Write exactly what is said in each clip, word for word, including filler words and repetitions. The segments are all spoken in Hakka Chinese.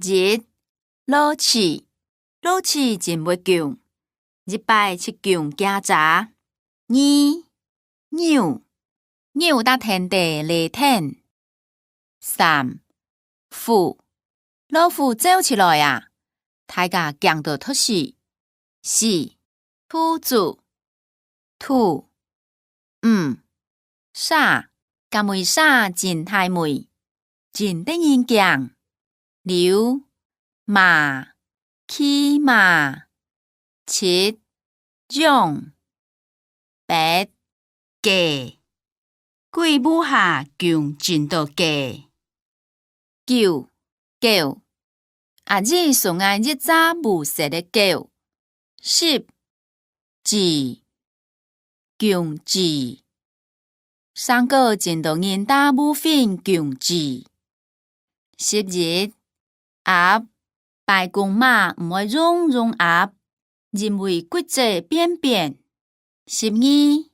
一、老鼠，老鼠真會降，一擺就降幾隻。二、牛，牛在田底犁田。三、虎，老虎走出來啊，大家驚到脫序。四、兔子， 兔。五、蛇，該尾蛇真大尾，真得人驚。六、馬，騎馬。七、象。八、雞，鬼屋下降真多雞。 九、狗，阿姨送𠊎一隻無色个狗。十、豬，公豬，上過真多人戴烏雲公豬。十一、鴨，拜公媽毋會用用鴨，因為骨質變變。 十二、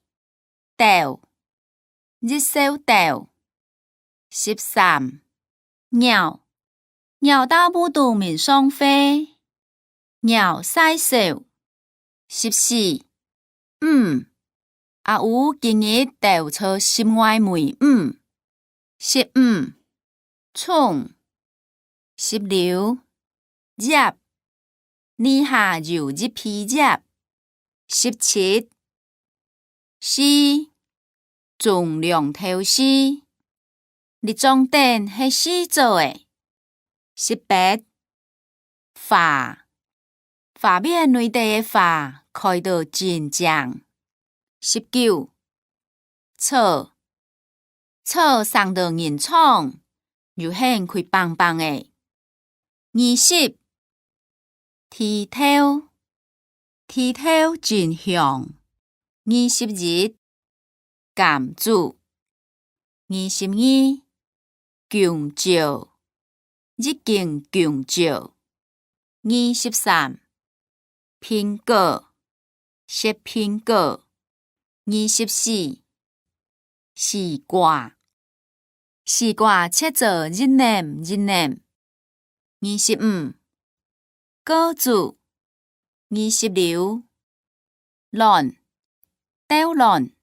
竇，一首竇。十三、鳥，鳥到屋肚面上飛，鳥晒手。十四、五，阿烏今日竇在室外尾五。 十五、蟲。十六、葉，泥下有一批葉。十七、絲，種兩頭絲，這張凳係絲做个。十八、 花，花園內底个花開到真靚。十九、草，草生到人長，又係開挷挷个。二十、地豆，地豆真香。二十一、 柑子。二十二、弓蕉，一斤弓蕉。二十三、蘋果，食蘋果。二十四、西瓜，西瓜切做一撃一撃。 二十五、果子。二十六、卵，豆卵。